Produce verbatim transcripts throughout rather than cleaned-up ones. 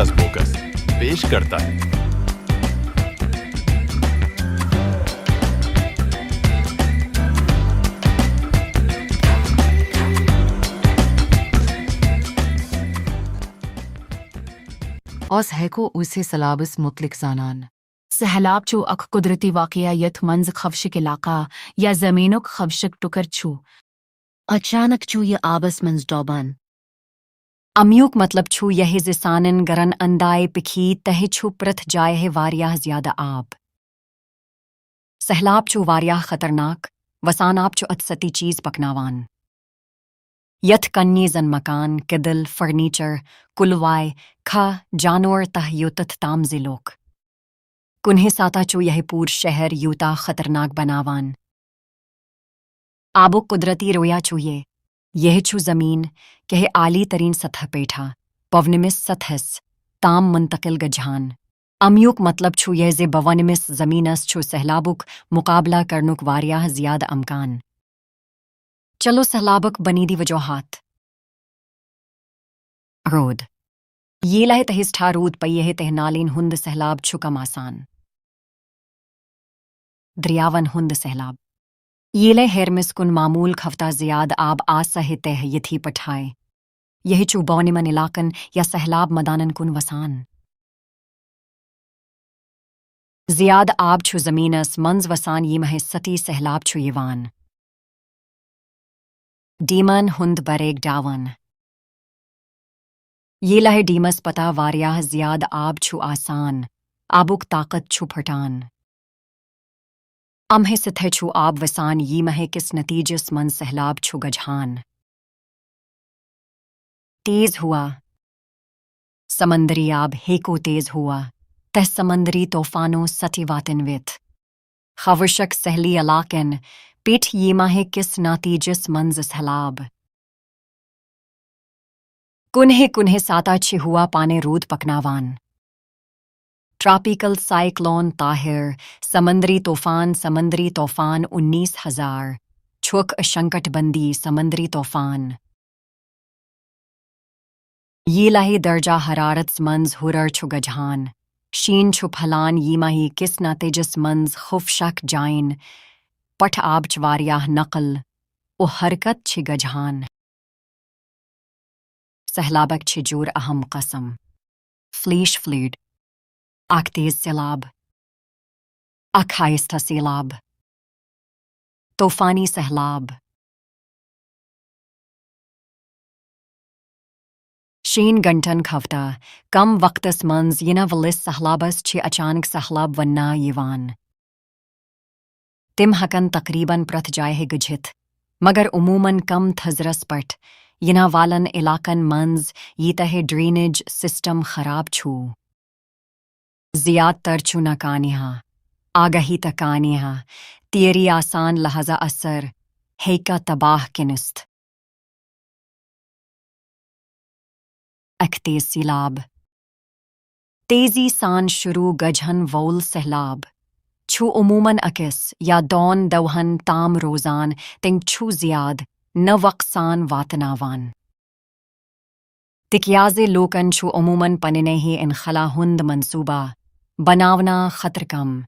Box پیش کرتا ہے۔ اوس ہیکو اوسے سہلابس متعلق زانان۔ سہلاب چھُ اکھ قدرتی واقعہ یتھ منٛز خۄشک علاقہ یا زمینُک خۄشک ٹُکر چھُ۔ اچانک چھُ یہِ آبس منٛز ڈوبان۔ امیُک مطلب چھُ یہِ زِ سانٮ۪ن گرن اندایہِ پکھی تہٕ چھُ پرٛٮ۪تھ جایہِ واریاہ زیادٕ آب۔ سہلاب چھُ واریاہ خطرناک، وسان آب چھُ اتھ سۭتۍ چیز پکناوان۔ یتھ کٔنۍ زن مکان، کدل، فرنیچر، کُلۍ وایہِ، کھہہ، جانور تہٕ یوتتھ تام زِ لوک۔ کُنہِ ساتہٕ چھُ یہِ پوٗرٕ شہر یوٗتاہ خطرناک بناوان۔ آبُک قدرتی رویہ چھُ یہِ۔ یہِ چھُ زمین کہِ اعلی ترین سطح پٮ۪ٹھ بونمِس سطحس تام منتقل گژھان۔ امیُک مطلب چھُ یہِ زِ بونمِس زمینس چھُ سہلابُک مقابلہ کرنُک واریاہ زیادٕ امکان۔ چلو سہلابک بنیادی وجوہات۔ روٗد۔ ییٚلہِ تہس ٹھا روٗد پیٚیہِ تہٕ نالین ہُنٛد سہلاب چھُ کم آسان۔ دریاون ہُنٛد سہلاب۔ ییٚلہِ ہیرمس کُن معمول کھۄتہٕ زیادٕ آب آسہِ تہٕ یِتھی پٲٹھۍ۔ یہِ چھُ بونمن علاقن یا سہلاب مٲدانن کُن وسان۔ زیادٕ آب چھُ زمینس منٛز وسان، ییٚمہِ سۭتۍ سہلاب چھُ یِوان۔ ڈیمن ہُنٛد بریک ڈاون۔ ییٚلہِ ڈیمس پتہٕ واریاہ زیادٕ آب چھُ آسان، آبُک طاقت چھُ پھٹان۔ امہِ سۭتۍ چھُ آب وسان، ییٚمہِ کِس نتیجس منٛز سہلاب چھُ گژھان۔ تیز ہوا۔ سمندری آب ہیٚکہِ تیز ہوا تہٕ سمندری طوفانو سۭتۍ واتنٲوِتھ۔ خۄشک ساحلی علاقن پٮ۪ٹھ ییٚمہِ کِس نتیجس منٛز سہلاب۔ کُنہِ کُنہِ ساتہٕ چھِ ہوا پانہٕ روٗد پکناوان۔ ٹراپیکل سائیکلون طاہر، سمندری طوفان، سمندری طوفان انیس ہزار، چھُکھ اشنکٹبندی سمندری طوفان۔ ییٚلہِ درجہ حرارتس منٛز ہُرار چھُ گژھان، شیٖن چھُ پھلان، ییٚمہِ کِس نتیجس منٛز خۄشک جاین پٮ۪ٹھ آبٕچ واریاہ نقل و حرکت چھِ گژھان۔ سہلابک چھِ ژور اہم قسم۔ فلیش فلڈ، اکھ تیز سہلاب، اکھ آہستہ سہلاب، طوفانی سہلاب۔ شیٖن گھنٹن کھۄتہٕ کم وقتس منٛز یِنہٕ وٲلِس سہلابس چھِ اچانک سہلاب وننہٕ یِوان۔ تِم ہٮ۪کن تقریباً پرٛٮ۪تھ جایہِ گٔژھِتھ، مگر عموٗماً کم تھزرس پٮ۪ٹھ یِنہٕ والٮ۪ن علاقن منٛز، ییٚتہِ ڈرینیج سسٹم خراب چھُ۔ زیادٕ تر چھُ نہٕ کانٛہہ آگاہی تہٕ کانٛہہ تیٲری آسان، لہذا اثر ہیٚکہِ تباہ کٔرِتھ۔ اکھ تیز سہلاب۔ تیزی سان شروع گژھن وول سہلاب چھُ عموٗماً أکِس یا دۄن دۄہَن تام روزان تہٕ چھُ زیادٕ نۄقصان واتناوان۔ تِکیازِ لوٗکَن چھُ عموٗماً پننہِ انخلا ہُنٛد منصوٗبہٕ بناونہٕ خٲطرٕ کم۔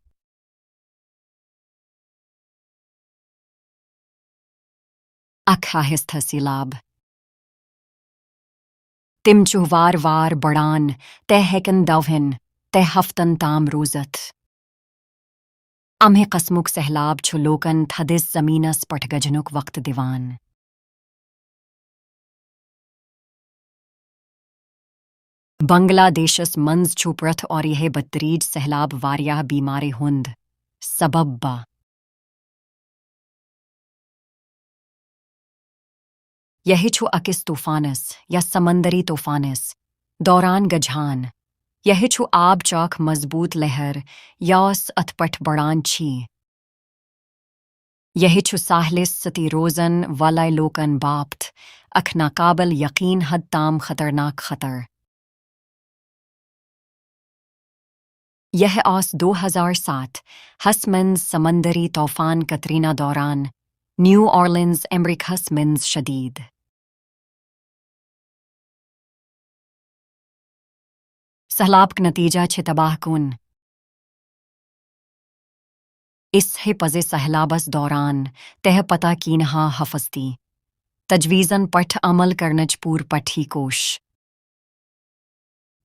اکھ آہستہ سہلاب۔ تِم چھِ وار وار بڑان تہٕ ہٮ۪کن دۄہن تہٕ ہفتن تام روٗزِتھ۔ امہِ قسمُک سہلاب چھُ لوٗکَن تھدِس زمینس پٮ۪ٹھ گژھنُک وقت دِوان۔ بنگلہ دیشس منٛز چھُ پرٛٮ۪تھ ؤرۍ یہِ بتریج سہلاب واریاہ بیمارِ ہُنٛد سبب بنان۔ یہِ چھُ أکِس طوفانس یا سمندری طوفانس دوران گژھان۔ یہِ چھُ آبٕچ اکھ مضبوط لہر، یۄس اتھ پٮ۪ٹھ بڑان چھِ۔ یہِ چھُ ساحلس سۭتۍ روزن والٮ۪ن لوٗکَن باپتھ اکھ ناقابل یقین حد تام خطرناک خطر۔ یہِ اوس دو ہزار ستھ ہَس منٛز سمندری طوفان کترینا دوران نیو اورلینز، امریکہس منٛز شدید۔ سہلابک نتیجہ چھِ تباہ کن۔ اس ہے پزِ سہلابس دوران تہ پتہ کینہا حفاظتی تجویزن پٹھ عمل کرنچ پور پٹھی کوش۔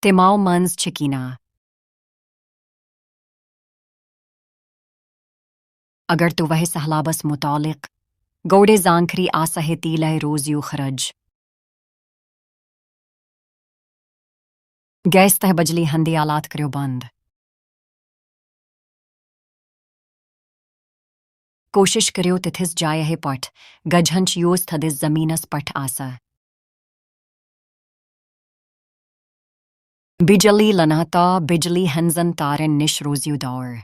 تمو منز چھِ کینہ۔ اگر تو وہ سہلابس متعلق گوڑے زانکری آسہ تیلہ روزیو خرج۔ گیس تہ بجلی ہندی آلات کریو بند۔ کوشش کریو تتھس جایہ پٹھ گجھنچ یوس تھدس زمینس پٹھ آسہ۔ بجلی لنہ تا بجلی ہنزن تارن نش روزیو دور۔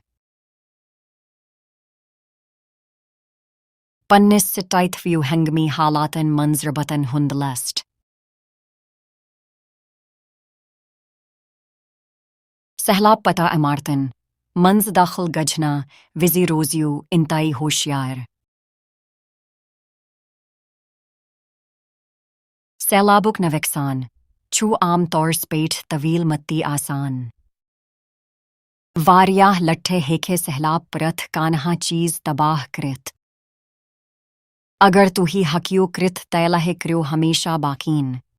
پننس سٹائت ویو ہنگمی حالاتن منز ربتن ہند لسٹ۔ سہلاب پتہ عمارتن منز داخل گجھنا وزی روزیو انتہائی ہوشیار۔ سہلابک نوقصان چھو عام طور پٹھ طویل مدتی آسان۔ واریاہ لٹھے ہیکہ سہلاب پرتھ کانہا چیز تباہ کرتھ۔ اگر توہی ہکیو کرتھ تیلہ کریو ہمیشہ باقین۔